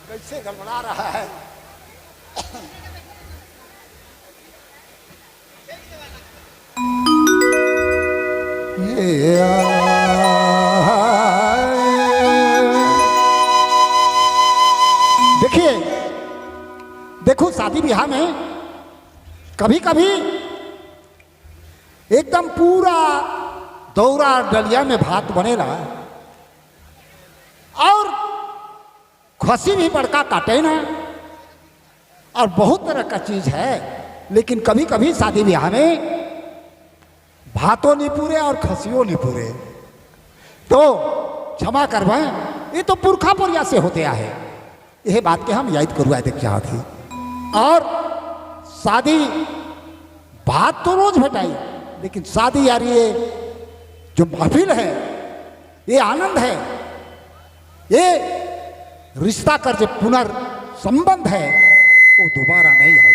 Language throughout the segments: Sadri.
कैसे गड़बड़ा रहा है। ये देखिए, देखो शादी ब्याह में कभी कभी एकदम पूरा दौरा डलिया में भात बनेला और खसी भी बड़का काटे ना और बहुत तरह का चीज है, लेकिन कभी कभी शादी ब्याह में भातों नहीं पूरे और खसियों नहीं पूरे, तो क्षमा करवाएं, ये तो पुरखा पुरिया से होते आए। यह बात के हम याद करवाए देख चाहते। और शादी भात तो रोज भेटाई, लेकिन शादी यार ये जो महफिल है, ये आनंद है, ये रिश्ता कर जो पुनर्संबंध है वो दोबारा नहीं है।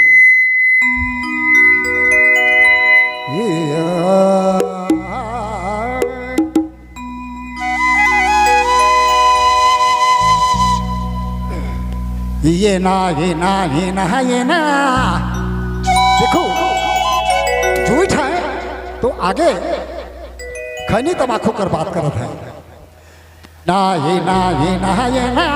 ये ना ये ना ये ना ये ना, देखो झूठ है तो आगे खैनी तमाकू कर बात करत है। ना ये ना ये ना ये ना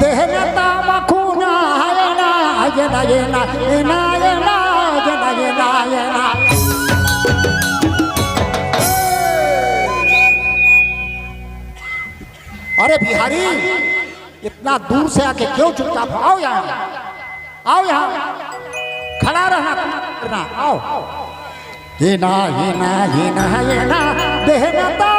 देह तमाकू ना ये ना ये ना ये ना ये ना ये ना ये ना ये ना ये ना। अरे बिहारी, इतना दूर से आके क्यों चुपचाप? आओ यहाँ, आओ यहाँ, खड़ा रहना करना, आओ। ये ना ये ना ये ना ये ना देह ना।